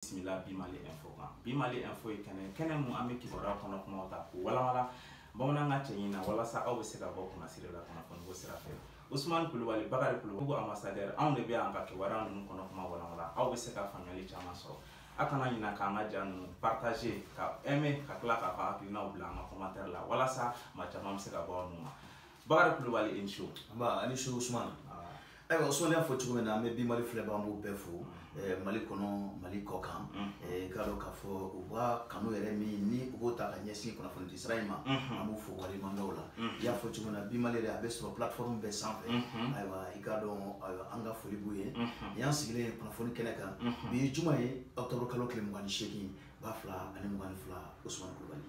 Bisimila Bi Mali Info kan. Bi Mali Info ye kɛnɛ kɛnɛ mun an bɛ kibaruya kɔnɔ kumaw ta k'u walawala bamanankan cɛɲi na, walasa aw bɛ se ka bɔ kunnasiri la kunnafoni ko sira fɛ. Usumani Kulubali, Bakari Kulubali, ambassadeur, anw de bɛ yan ka kibaruya ninnu kɔnɔ kuma walawala, aw bɛ se ka faamuyali caman sɔrɔ. A kana ɲinɛ k'an ka ja ninnu partager, ka aimer, ka tila k'a ka hakilinaw bila an ka commentaire la, walasa maa caman bɛ se ka bɔ aw nun ma. Bakari Kulubali, i ni su. Nba, ani su Usumani. Ayiwa Usumani, y'a fɔ cogo min na, an bɛ Bi Mali filɛbaga, an b'u bɛɛ fo, Mali kɔnɔ, Mali kɔ kan. I k'a dɔn k'a fɔ u b'a kanu yɛrɛ min ni u b'o ta ka ɲɛsin kunnafoni di sira in ma, an b'u fo waleɲuman la. I y'a fɔ cogo min na, Bi Mali yɛrɛ a bɛ sɔrɔ plateforme bɛɛ sanfɛ. Ayiwa, i k'a dɔn, ayiwa, an ka foli b'u ye. Nin y'an sigilen ye kunnafoni kɛnɛ kan bi ye juma ye, octobre kalo tile 28, 2022. Usumani Kulubali.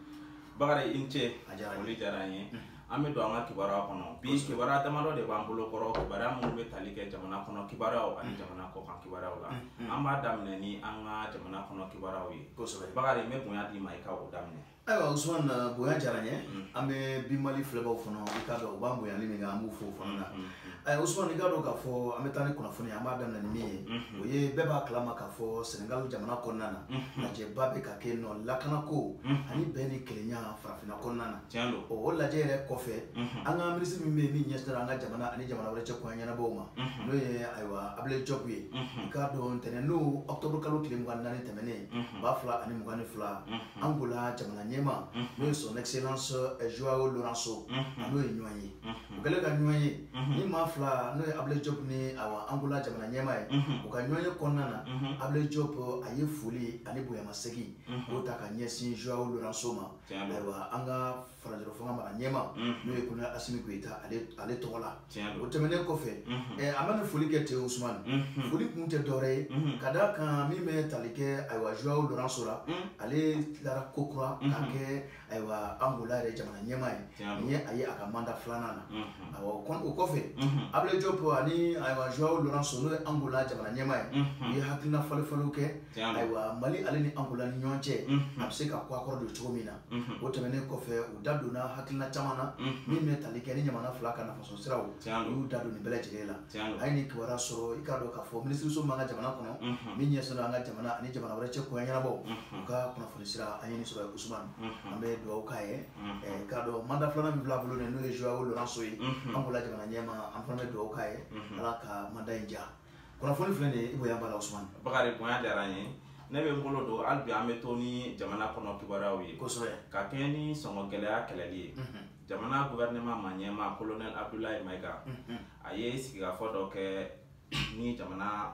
Bakari, i ni ce. A diyara n ye. Foli diyara n ye. An bɛ don an ka kibaruya kɔnɔ bi. Kibaruya damadɔ de b'an bolo kɔrɔ, kibaruya minnu bɛ tali kɛ jamana kɔnɔ kibaruyaw ani jamana kɔkan kibaruyaw la. An b'a daminɛ ni an ka jamana kɔnɔ kibaruyaw ye. Bakari, n bɛ bonya d'i ma, i ka o daminɛ. Ayiwa Usumani, bonya diyara n ye. An bɛ Bi Mali filɛbaw fana, i k'a dɔn u b'an bonyali min kɛ, an b'u fo o fana na. Ayiwa Usumani, i k'a dɔn k'a fɔ an bɛ taa ni kunnafoni ye. An b'a daminɛ ni min ye, o ye bɛɛ b'a kalama k'a fɔ Senegal jamana kɔnɔna na, lajɛba bɛ ka kɛ yen nɔ, lakanako ani bɛn ni kelenya farafinna kɔnɔna na. Tiɲɛ don. O lajɛ yɛrɛ kɔfɛ, an ka minisiri min bɛ yen min ɲɛsinna an ka jamana ani jamana wɛrɛ cɛ koɲɛ ɲɛnabɔw ma, n'o ye ayiwa Abdoulaye Diop ye, i k'a dɔn ntɛnɛn n'o octobre kalo tile 24 tɛmɛnen 2022, Angola jamana ɲɛmaa, n'o ye Son Excellence Joao Lourenço, a n'o ye ɲɔgɔn ye. U kɛlen ka ɲɔgɔn ye ni maa fila, n'o ye Abdoulaye Diop ni ayiwa Angola jamana ɲɛmaa ye, u ka ɲɔgɔn ye kɔnɔna na, Abdoulaye Diop a ye foli ani bonyamasegin k'o ta ka ɲɛsin Joao Lourenço ma, ayiwa an ka farajɛla fanga mara ɲɛmaa, n'o ye Colonel Assimi Goïta, ale tɔgɔ la. O tɛmɛnen kɔfɛ, a ma nin foli kɛ ten Usumani, foli kun tɛ dɔwɛrɛ ye ka d'a kan min bɛ tali kɛ ayiwa Joao Lourenço la, ale tilara ko kura k'a kɛ ayiwa Angola yɛrɛ jamana ɲɛmaa ye. Nin ye a ye a ka mandat filanan na. Ayiwa, o kɔfɛ, Abdoulaye Diop ani ayiwa Joao Lourenço, n'o ye Angola jamana ɲɛmaa ye, u ye hakilina falen-falenw kɛ, ayiwa Mali ale ni Angola ni ɲɔgɔn cɛ, a bɛ se ka ko a kɔrɔ don cogo min na. O tɛmɛnen kɔfɛ, u da donna hakilina caman na min bɛ tali kɛ ni jamana fila ka nafasɔrɔ siraw, u y'u da don nin bɛɛ lajɛlen la. A ye nin kibaruya sɔrɔ, i k'a dɔn k'a fɔ minisiriso min b'an ka jamana kɔnɔ min ɲɛsinnen don an ka jamana ani jamana wɛrɛ cɛ koɲɛ ɲɛnabɔ, u ka kunnafoni sira, an ye nin sɔrɔ. Usumani, an bɛ dugawu k'a ye. K'a dɔn mandat filanan min filɛ a bolo nin, n'o ye Joao Lourenço ye, Angola jamana ɲɛmaa, an fana bɛ dugawu k'a ye, Ala ka mandat in diya. Kunnafoni filɛ nin ye, i bonya b'a la Usumani. Bakari, bonya diyara n ye. Ne bɛ n bolo don hali bi, an bɛ to ni jamana kɔnɔ kibaruyaw ye. Ka kɛɲɛ ni sɔngɔ gɛlɛya kɛlɛli ye, jamana gouvernement ma ɲɛmaa Colonel Abdoulaye Maïga, a ye sigikafɔ dɔ kɛ ni jamana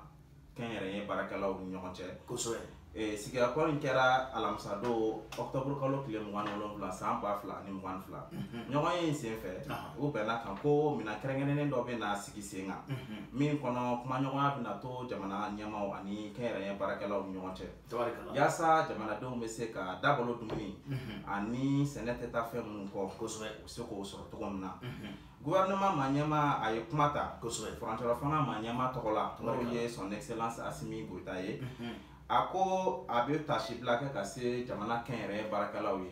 kɛnyɛrɛye baarakɛlaw ni ɲɔgɔn cɛ. Sigikafɔ in kɛra alamisa don, octobre kalo tile 27, san 2022. Ɲɔgɔn ye in senfɛ, u bɛnna kan ko minɛn kɛrɛnkɛrɛnnen dɔ bɛ na sigi sen kan min kɔnɔ, kumaɲɔgɔnya bɛna to jamana ɲɛmaaw ani kɛnyɛrɛye baarakɛlaw ni ɲɔgɔn cɛ, yaasa jamanadenw bɛ se ka dabalo dumuni ani sɛnɛ tɛ taa fɛn minnu kɔ, u bɛ se k'o sɔrɔ cogo min na. Gouvernement ma ɲɛmaa, a ye kuma ta furancɛla fanga ma ɲɛmaa tɔgɔ la, n'o ye Son Excellence Assimi Goïta ye. A ko a bɛ tasibila kɛ ka se jamana kɛnyɛrɛye baarakɛlaw ye,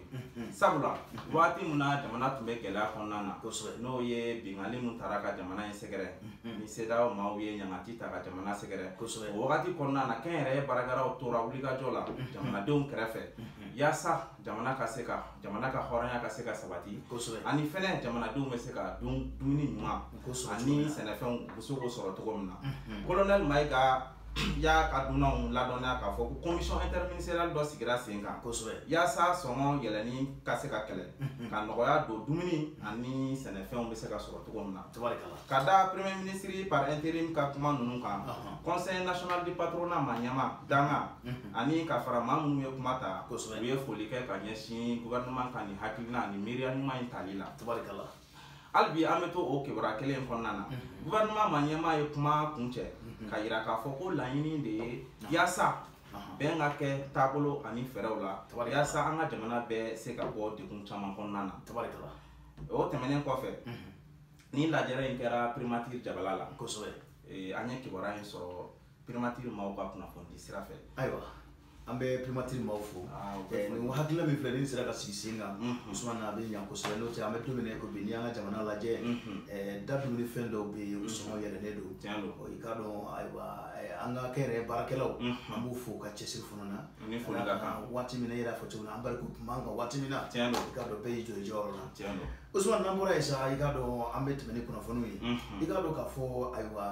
sabula waati min na jamana tun bɛ gɛlɛya kɔnɔna na, n'o ye binkanni min taara ka jamana in sɛgɛrɛ ni CEDEAO maaw ye ɲangati ta ka jamana sɛgɛrɛ, o wagati kɔnɔna na, kɛnyɛrɛye baarakɛlaw tora wulikajɔ la jamanadenw kɛrɛfɛ, yaasa jamana ka se ka jamana ka hɔrɔnya ka se ka sabati, ani fɛnɛ jamanadenw bɛ se ka dumuni ɲuman ani sɛnɛfɛnw u bɛ se k'o sɔrɔ cogo min na. Colonel Maïga y'a ka dunanw ladɔnniya k'a fɔ ko commission interministérielle dɔ sigira sen kan, yaasa sɔngɔ yɛlɛnni ka se ka kɛlɛ, ka nɔgɔya don dumuni ani sɛnɛfɛnw bɛ se ka sɔrɔ cogo min na. Ka da premier ministre par intérim ka kuma ninnu kan, Conseil national du patronat ma ɲɛma danga ani ka fara maa minnu ye kuma ta, u ye foli kɛ ka ɲɛsin gouvernement ka nin hakilina ani miiriya ɲuman in tali la. Hali bi an bɛ to o kibaruya kelen in kɔnɔna na. Gouvernement ma ɲɛmaa ye kuma kuncɛ ka yira k'a fɔ ko laɲini de ye yaasa bɛn ka kɛ taabolo ani fɛɛrɛw la, yaasa an ka jamana bɛ se ka bɔ degun caman kɔnɔna na. O tɛmɛnen kɔfɛ, ni lajɛrɛ in kɛra primature jabala la. An ye kibaruya in sɔrɔ primature maaw ka kunnafoni di sira fɛ. Ayiwa, an an bɛ primature maaw fo. Nin hakilina min filɛ nin sera ka sigi sen kan, Usumani, a bɛ ɲa kosɛbɛ. N'o tɛ, an bɛ don min na i ko bi, n'i y'an ka jamana lajɛ, da dumunifɛn dɔw bɛ yen, o sɔngɔ yɛlɛnnen don. I k'a dɔn, ayiwa, an ka kɛnyɛrɛye baarakɛlaw, an b'u fo u ka cɛsiri fana na. Ni foli ka kan. Waati min na, i yɛrɛ y'a fɔ cogo min na, an baliku tun b'an kan waati min na, Tiɲɛ don. i k'a dɔn, bɛɛ y'i jɔ i jɔyɔrɔ la. Tiɲɛ don. Usumani, n'an bɔra yen sa, i k'a dɔn, an bɛ tɛmɛ ni kunnafoniw ye. I k'a dɔn k'a fɔ, ayiwa,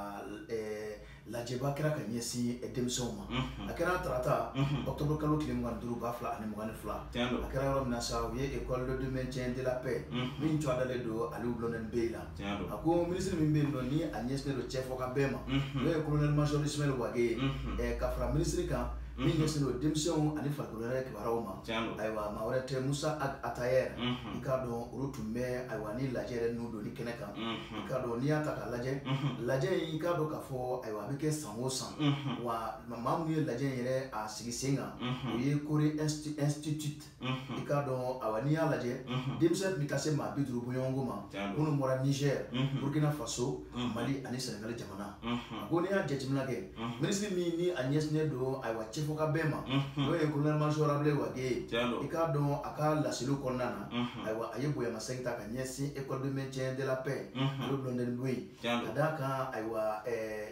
lajɛba kɛra ka ɲɛsin denmisɛnw ma. A kɛra tarata, octobre kalo tile 25, 2022. Tiɲɛ don. A kɛra yɔrɔ min na sa, u ye école de maintien de la paix min tɔgɔ dalen don Aliou Blondin Bey la. Tiɲɛ don. A ko minisiri min bɛ yen nɔ, ni a ɲɛsinnen don cɛfɔ ka bɛn ma, n'o ye colonel major Ismaël Wagué ye, ka fara minisiri kan min ɲɛsinnen don denmisɛnw ani farikolo ɲɛnajɛ kibaruyaw ma, Tiɲɛ don. ayiwa, maa wɛrɛ tɛ, Moussa Ag Attaher. I k'a dɔn, olu tun bɛ, ayiwa, ni lajɛ yɛrɛ n'u don ni kɛnɛ kan. I k'a dɔn, n'i y'a ta k'a lajɛ, lajɛ in, i k'a dɔn k'a fɔ, ayiwa, a bɛ kɛ san o san. Wa maa minnu ye lajɛ in yɛrɛ a sigi sen kan, o ye Corée Institute. I k'a dɔn, ayiwa, n'i y'a lajɛ, denmisɛn tun bɛ taa se maa 50 bɔɲɔgɔnko ma, minnu bɔra Niger, Burkina Faso, Mali ani Senegal jamana. A ko n'i y'a jateminɛ kɛ, minisiri min ni a ɲɛsinnen don, ayiwa, cɛfɔ ka bɛn ma, n'o ye colonel major Abdoulaye Wagué ye, Tiɲɛ don. i k'a dɔn, a ka laseliw kɔnɔna na, ayiwa, a ye bonyamasegin ta ka ɲɛsin école de maintien de la paix Aliou Blondin Bey. Tiɲɛ don. Ka d'a kan, ayiwa,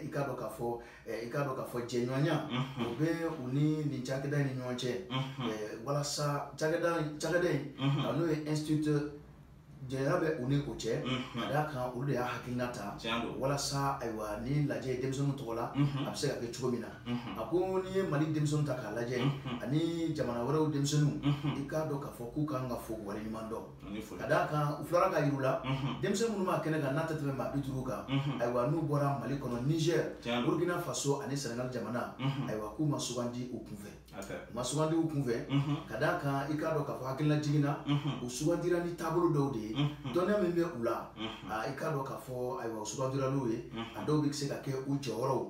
i k'a dɔn k'a fɔ, i k'a dɔn k'a fɔ jɛɲɔgɔnya o bɛ u ni nin cakɛda in ni ɲɔgɔn cɛ, walasa cakɛda in, n'o ye institut, jɛɲɔgɔnya bɛ u ni o cɛ, ka d'a kan olu de y'a hakilina ta Tiɲɛ don. walasa, ayiwa, ni lajɛ denmisɛnninw tɔgɔ la, a bɛ se ka kɛ cogo min na. A ko n'i ye Mali denmisɛnninw ta k'a lajɛ ani jamana wɛrɛw denmisɛnninw, i k'a dɔn k'a fɔ k'u kan ka fo k'u waleɲuman dɔn, Ni foli. ka d'a kan u filara ka yir'u la, denmisɛn minnu b'a kɛnɛ kan, n'a tɛ tɛmɛ maa 50 kan, ayiwa, n'u bɔra Mali kɔnɔ, Niger, Tiɲɛ don. Burkina Faso ani Senegal jamana, ayiwa, k'u ma sugandi u kunfɛ. A tɛ. U ma sugandi u kunfɛ, ka d'a kan i k'a dɔn k'a fɔ hakilina jiginna, u sugandira ni taabolo dɔw de ye, dɔnniya min bɛ u la. I k'a dɔn k'a fɔ, ayiwa, u sugandira n'u ye. A dɔw bɛ se ka kɛ u jɔyɔrɔw,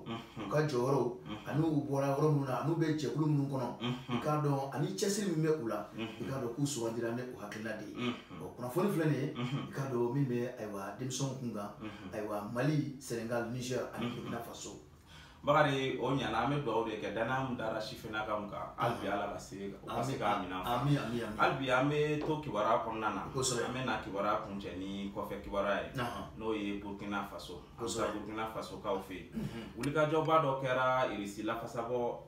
u ka jɔyɔrɔw, ani u bɔra yɔrɔ minnu na, ani u bɛ jɛkulu minnu kɔnɔ, i k'a dɔn, ani cɛsiri min bɛ u la, i k'a dɔn k'u sugandira ni o hakilina de ye. Bon, kunnafoni filɛ nin ye, i k'a dɔn, min bɛ, ayiwa, denmisɛnw kun kan, ayiwa, Mali, Senegal, Niger ani Burkina Faso. Bakari, o ɲana, an bɛ dugawu de kɛ, danaya min dara sifinnaka mun kan, hali bi Ala ka se o ka se k'a minɛn fa. Ami, ami, ami. Hali bi an bɛ to kibaruya kɔnɔna na. Kosɛbɛ. An bɛ na kibaruya kuncɛ ni kɔfɛ kibaruya ye, n'o ye Burkina Faso. An bɛ taa Burkina Faso kaw fɛ yen. Wulikajɔba dɔ kɛra Irisi lafasabɔ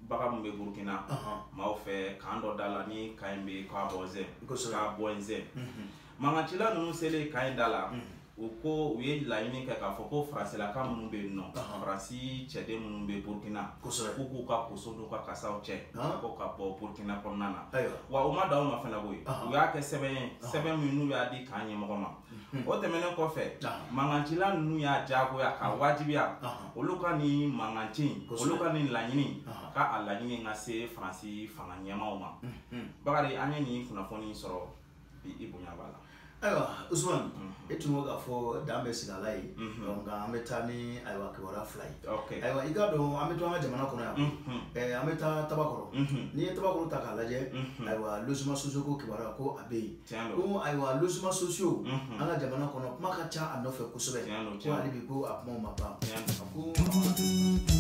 baga min bɛ Burkina maaw fɛ kan dɔ da la, ni kan in bɛ Kabɔnzɛn. Kabɔnzɛn, mankancila ninnu selen kan in da la, u ko u ye laɲini kɛ k'a fɔ ko faransilaka minnu bɛ yen nɔ, Faransi cɛden minnu bɛ Burkina, k'u k'u ka koso n'u ka kasaw cɛ ko ka bɔ Burkina kɔnɔna na. Wa u ma dan o ma fana koyi, u y'a kɛ sɛbɛn ye, sɛbɛn min n'u y'a di kan ɲɛmɔgɔ ma. O tɛmɛnen kɔfɛ, mankancila ninnu y'a diyagoya k'a wajibiya olu ka nin mankanci in, olu ka nin laɲini, ka a laɲini ka se Faransi fanga ɲɛmaaw ma. Bakari, an ye nin kunnafoni sɔrɔ bi, i bonya b'a la. Ayiwa, Usumani, e tun ko k'a fɔ dan bɛ sigi a la yen, donc an bɛ taa ni, ayiwa, kibaruya fila ye. Ayiwa, i k'a dɔn, an bɛ to an ka jamana kɔnɔ yan, an bɛ taa Tabakɔrɔ. N'i ye Tabakɔrɔ ta k'a lajɛ, ayiwa, logement sociaux ko kibaruya ko a bɛ yen. Tiɲɛ don. Ko, ayiwa, logement sociaux an ka jamana kɔnɔ, kuma ka ca a nɔfɛ kosɛbɛ. Tiɲɛ don. Ko hali bi ko a kumaw ma ban. Tiɲɛ don. A ko